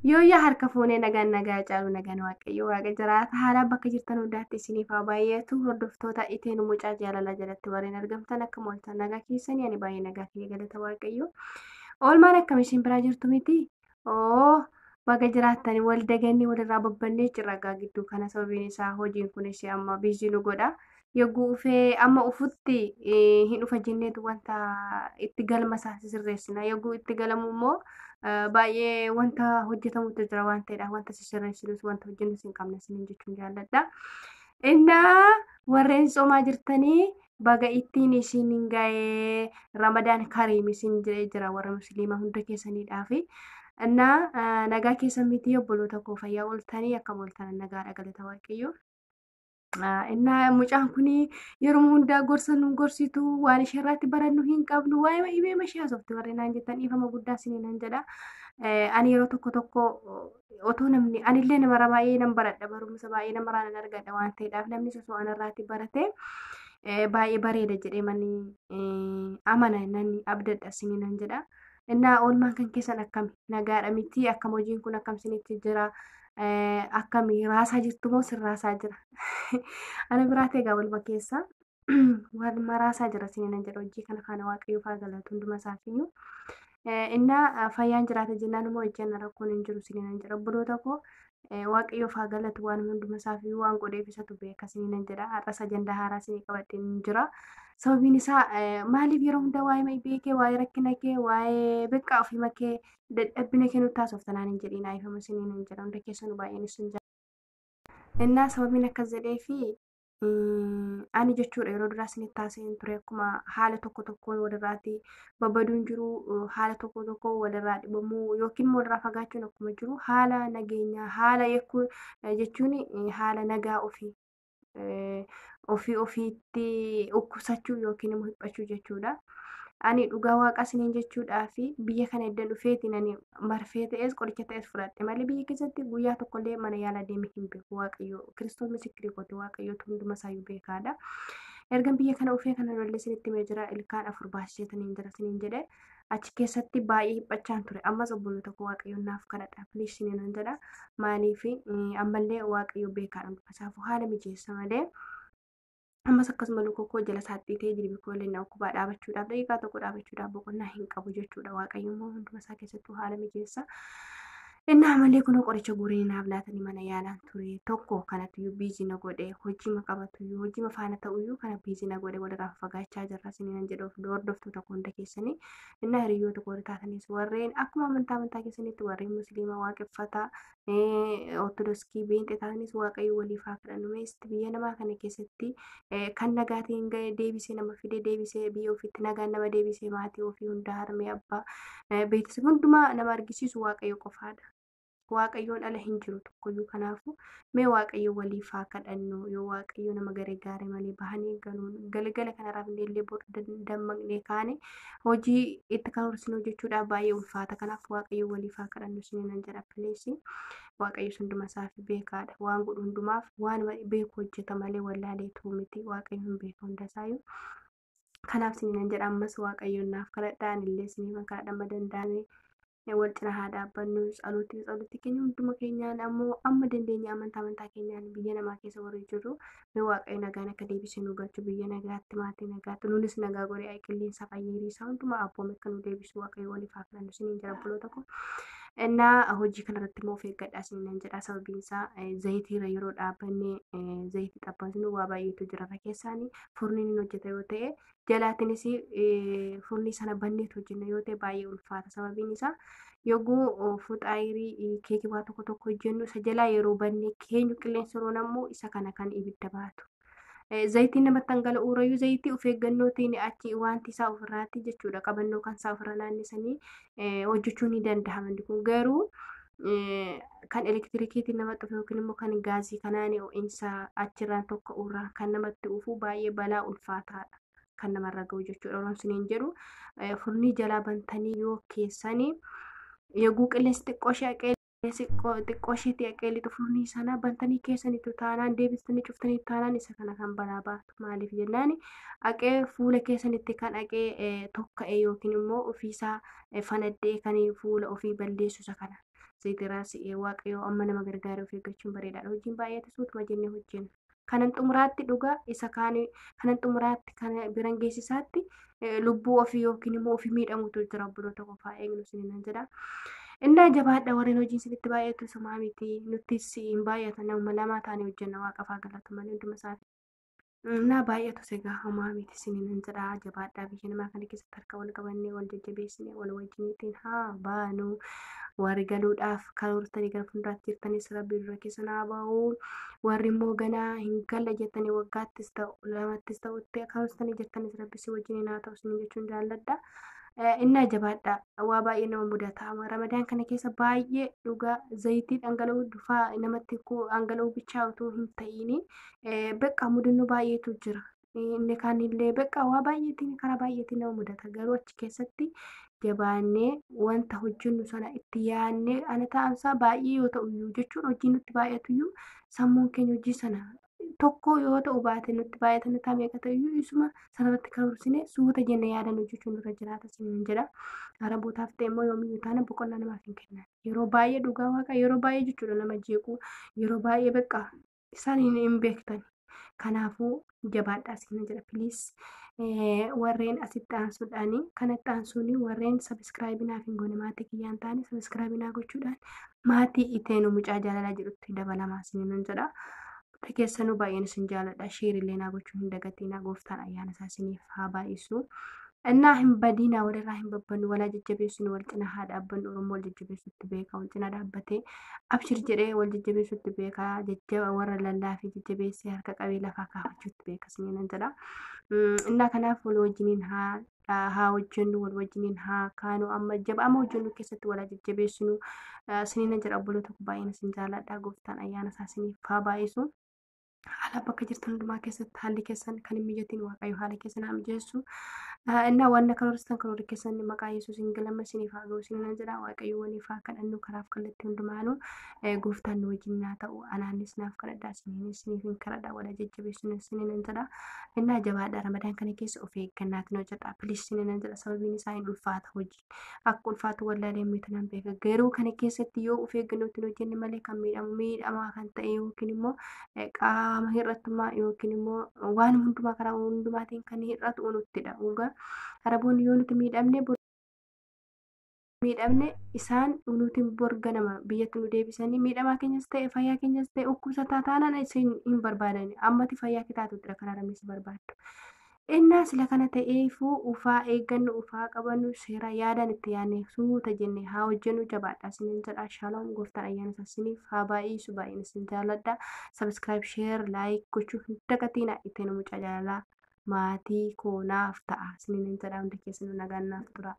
Yooyyaa harka fuunee nagaan nagaa caalu nagaan waaqayyo waaqa jiraata haala bakka jirtan hundaatti isiniif haa baay'atu hordoftoota iteen mucaa jaalalaa jalatti warreen argamtan akka mooltan nagaa keessanii ani baay'ee nagaa kiyya galata waaqayyo. Oolmaan akkam isin biraa jirtu miti? Oo baga jiraattanii wal dagannee walirraa babbannee jirra gaa gidduu kana sababiin isaa hojiin kunis amma biizii nu godha. Yogguu ufee amma ufutti hin dhufa jenneetu wanta itti galma isaa sirreessina. Yogguu itti galamu immoo baay'ee wanta hojjetamutu jira waan ta'eedha. Wanta sirreessinus wanta hojjennus hin qabne isiniin jechuun jaalladha. Innaa warreen soomaa jirtanii baga ittiin isin ga'ee Ramadaan Kariim isin jedhee jira warra musliimaa hunda keessaniidhaafi. Innaa nagaa keessan miti obboloota koo fayyaa ooltanii akkam ooltan nagaadha galata waaqayyo. Innaa mucaan kun yeroo hundaa gorsa nu gorsitu waan ishee irratti barannu hin qabnu waa'ee dhibee ishee haasofti warreen naan jettan dhiifama guddaa isinii nan jedha. Ani yeroo tokko tokko otoo namni anillee namara baay'ee nan baradha barumsa baay'ee namarraa nan argadha waan ta'eedhaaf namni osoo anarraatti barate baay'ee bareeda jedhee mani amana nan abdadha isinii nan jedha. Innaa oolmaan kan keessan akkami nagaadha miti akkam hojiin kun akkam isinitti jira akkami raasaa jirtu moo sirraasaa jira ana biraatti egaa waluma keessa waluma raasaa jira isinii nan jedha hojii kana faana waaqayyoof haa galatu hunduma isaafiyyuu. Innaa fayyaan jiraata jennaan immoo ejjanna rakkoon hin jiru isinii nan jedha obboloota koo waaqayyoof haa galatu waan hunduma isaafiyyuu waan godheef isatu beeka isinii nan jedha har'as ajandaa haaraa isinii qabadhee hin jira. Sababiin isaa maaliif yeroo hunda waa'ee dhibee kee waa'ee rakkina kee waa'ee beekaa ofii makee dadhabbina kee nutti haasofta naan hin jedhiin ayifama isinii nan jedha hunda keessanuu baay'een isin jaalladha. Innaa sababiin akkas jedhee fi ani jechuudha yeroo duraa isinitti haasa'een ture akkuma haala tokko tokkoon walirraatti babbaduun jiru haala tokko tokko walirraa dhibamuu yookiin immoo walirraa fagaachuun akkuma jiru haala nageenyaa haala eeguu jechuun haala nagaa ofii ofii ofiitti dhukkubsachuu yookiin immoo dhiphachuu jechuudha. Ani dhugaa waaqa isiniin jechuudhaa fi biyya kana edda dhufeetiin ani marfee ta'es qoricha ta'es fudhadhe malee biyya keessatti guyyaa tokkollee mana yaalaa deemee hin beeku waaqayyo kiristoos misikirii kooti waaqayyootu hunduma isaayyuu beekaadha. Ergan biyya kana dhufee kana lollee isinitti himee jira ilkaan afur baasiseetaniin jira isiniin jedhe achi keessatti baay'ee dhiphachaan ture ammas obboloota koo waaqayyoon naaf kadhadha please isiniin jedha maaliif ammallee waaqayyo beekaadha hunduma isaafuu haala mijeessa malee. Ammas akkasuma luka koo jala saaxiltee jirbi koo illee na dhukkubaa dhaabachuudhaaf daqiiqaa tokko dhaabachuudhaaf boqonnaa hin qabu jechuudha. Waaqayyo immoo hunduma isaa keessattuu haala mijeessa. Innaa malee kunoo qoricha guurii naaf laatanii mana yaalaan ture tokko kanatu biizii na godhe hojii ma qabatu hojii ma faana ta'uyyuu kana biizii na godhe walirraa fagaachaa jirra isinii nan jedhu hordoftoota koo hunda keessanii innaa hiriyoota koo taatanis warreen akkuma amantaa amantaa keessanitti warreen musliima waaqeffataa ortodoksii beenxee taatanis waaqayyo waliif haa kadhannu meesti biyya namaa kana keessatti kan nagaatiin deebisee nama fide deebisee biyya ofiitti nagaan nama deebisee maatii ofii hunda harmee abbaa beeksisa hundumaa nama argisiisu waaqayyo qofaadha. Waaqayyoon ala hin jiru tokkoyyuu kanaafuu mee waaqayyo waliif haa kadhannu yoo waaqayyo nama gargaare malee bahanii galuun galgala kana rafnee illee bor dammaqnee kaane hojii itti karoorsinu hojjechuudhaaf baay'ee ulfaata kanaaf waaqayyo waliif haa kadhannu isinii nan jedha pileesi waaqayyo hunduma isaaf beekaadha waan godhu hundumaaf waan beeku hojjeta malee wallaaleetu miti waaqayyo hin beeka hunda isaayyuu. Kanaaf isinii nan jedha ammas waaqayyoon naaf kadhadhaa anillee isiniif kadhadha amma danda'ame. Wal cina haa dhaabbannu tsaluutti tsaluutti keenya hunduma keenyaan ammoo amma dandeenya amantaa amantaa keenyaan biyya namaa keessa warri jirru mee waaqayyo nagaan akka deebisee nu galchu biyya nagaatti maatii nagaatti nunis nagaa godhee qilleensa fayyeerii isaa hundumaa abboome akka nu deebisu waaqayyo waliif haa kadhannu isiniin jira obboloota koo. Innaa hojii kanarratti immoo of eeggadhaa isiniin nan jedha sababiin isaa zayitiirra yeroo dhaabbanne zayitii xabbasnu waa baay'eetu jira irra keessaanii furniin hin hojjeta yoo ta'e jalaatiinis furnii sana banneetu hojjenna yoo ta'e baay'ee ulfaata sababiin isaa yogguu fuxaayirii keekii waa tokko tokko hojjennu isa jalaa yeroo bannee keenyu qilleensa yeroo nammoo isa kana kan ibidda baatu. Zayitiin namatti dhangala'u rayyuu zayitii of eeggannootiin achi wanti isaa ofirraatti jechuudha qabannoo kan isaa ofirra naannisanii hojjechuu ni danda'ama kun garuu kan elektirikiitiin namatti dhufu yookiin immoo kan gaazii kanaan ho'iinsa achirraan tokko irraan kan namatti dhufu baay'ee balaa ulfaataadha kan namarra gahu jechuudha. Oromoon isiniin jedhu furnii jalaa bantanii yoo keessanii yogguu qilleensi xiqqoo ishee xiqqoo isheetti aqeelitu furnii sana bantanii keessanitu taanaan deebistanii cuftanii taanaan isa kana kan balaa baatu maaliif jennaan aqee fuula keessanitti kan aqee tokka'e yookiin immoo ofiisaa fanaddee kan fuula ofii balleessu isa kana. Zayitiirraa si'ee waaqayyoo amma nama gargaaree of eeggachuun bareedaadha. Hojiin baay'eetu suutuma jennee hojjenna. Kanan xumuraatti dhugaa isa kaanii kanan xumuraatti kana biran geessisaatti lubbuu ofii yookiin immoo ofii miidhamutu jira obboloota qofaa eegnu isiniin jedha. Innaa jabaadha warreen hojiin isinitti baay'atu sumaa miti nuttis hin baay'atan nama lama taanee hojjenna waaqafaa galatu malee hunduma isaa. Innaa baay'atu egaa homaa miti isiniin jedha jabaadhaa biyya namaa kana keessatti harka wal qabannee wal jajjabeessinee wal wajjiniitiin haa baanu. Warri galuudhaaf karoortanii gara fuulduraatti jirtanis rabbi dura keessa naa ba'u. Warri immoo ganaa hin galle jettanii waggaattis ta'u lamattis ta'utti karoortanii jirtanis rabbi si wajjiniin haa ta'u isiniin jechuun jaalladha. Innaa jabaadha waa baay'ee nama mudata. Ramadaan kana keessa baay'ee dhugaa zayitii dhangala'uu dhufaa namatti dhangala'uu bichaa utuu hin ta'iin beekaa mudannoo baay'eetu jira. Inni kaanillee beekaa waa baay'eetiin karaa baay'eetiin nama mudata. Garuu achi keessatti jabaannee wanta hojjennu sana itti yaadnee ana taa'amsaa baay'ee yoo ta'u iyyuu jechuun hojiin nutti baay'atu iyyuu sammuun keenya hojii sana tokko yoo ta'u baate nutti baay'atan ta'a meeqa ta'e iyyuu isuma sanarratti karoorsine suuta jennee yaadan hojjechuun nurra jiraata isiniin jedha. Arabootaaf ta'e immoo yoomiyyuu taana boqonnaa namaaf hin kennan. Yeroo baay'ee dhugaa waaqa yeroo baay'ee jechuudha nama jeequu yeroo baay'ee beekaa isaan hin beektan. Kanaafuu jabaadhaa isiniin jedha piliis. Warreen asitti aansuudhaani kanatti aansuun warreen sabiskiraayibii naaf hin goone maatii kiyyaan taane sabiskiraayibii naa gochuudhaan maatii Iteenu mucaa jaalalaa jedhutti dabalamaa isiniin jedha. Hundi keessanuu baay'een isin jaaladha. Sheerillee naa gochuu hin dagatinaa. Gooftaan ayyaana isaa isiniif haa baay'isu. Innaa hin badiinaa walirraa hin babbannu walaa jajjabeessinu wal cinaa haa dhaabbannu Oromoo wal jajjabeessutti beeka wal cinaa dhaabbatee abshir jedhee wal jajjabeessutti beeka jajjaba warra lallaafee jajjabeessee harka qabee lafaa kaafachuutti beeka isiniin jedha. Innaa kanaaf wal wajjiniin haa hojjennu wal wajjiniin haa kaanu amma jaba amma hojjennu keessatti walaa jajjabeessinu isiniin jedha obboloota koo baay'een isin jaaladha. Gooftaan ayyaana isaa isiniif haa baay'isu. Haala bakka jirtan hundumaa keessatti haalli keessan kan hin mijatiin waaqayyo haala keessan haa mijeessu. Innaa waan karoorstan karoora keessan maqaa Yesuusiin galma isiniif haa ga'u isiniin jedha. Waaqayyo waliif haa kadhannu karaaf kallattii hundumaanuu gooftaan nu wajjin haa ta'u. Anaanis naaf kadhadhaa isiniinis isiniif hin kadhadha wala jajjabeessinu isiniin jedha. Innaa jabaadha ramadaan kana keessa of eeggannaatiin hojjedha. Piliis isiniin jedha sababiin isaa hin ulfaata hojii. Akka ulfaatu wallaalee miitanaan beeka. Garuu kana keessatti yoo of eeggannootiin hojjenne malee kan miidhamu miidhamaa kan ta'e yookiin immoo qaama hir'attummaa yookiin immoo waan hundumaa karaa hundumaatiin kan hir'atu nuttidha. Dhugaa Araboonni yoo nuti miidhamne isaan nuti borga nama biyyatti nu deebisanii miidhamaa keenyas ta'e fayyaa keenyas ta'e dhukkubsataa taanaan isin hin barbaadani. Ammati fayyaa kitaatuttidha kan arameessi barbaaddu. Innaa sila kana ta'eefuu ufaa eeggannu ufaa qabannu seera yaadaan itti yaadne suuta jenne haa hojjennu jabaadha isiniin jedha. Shaaloom gooftaan ayyaana isaa isiniif haa baay'isu baay'een isin jaalladha. Sabiskiraayib sheer laayik gochuu hin dagatinaa ittiin mucaa jaalalaa maatii koo naaf ta'a isiniin jedha hunda keessanuu nagaan naaf tura.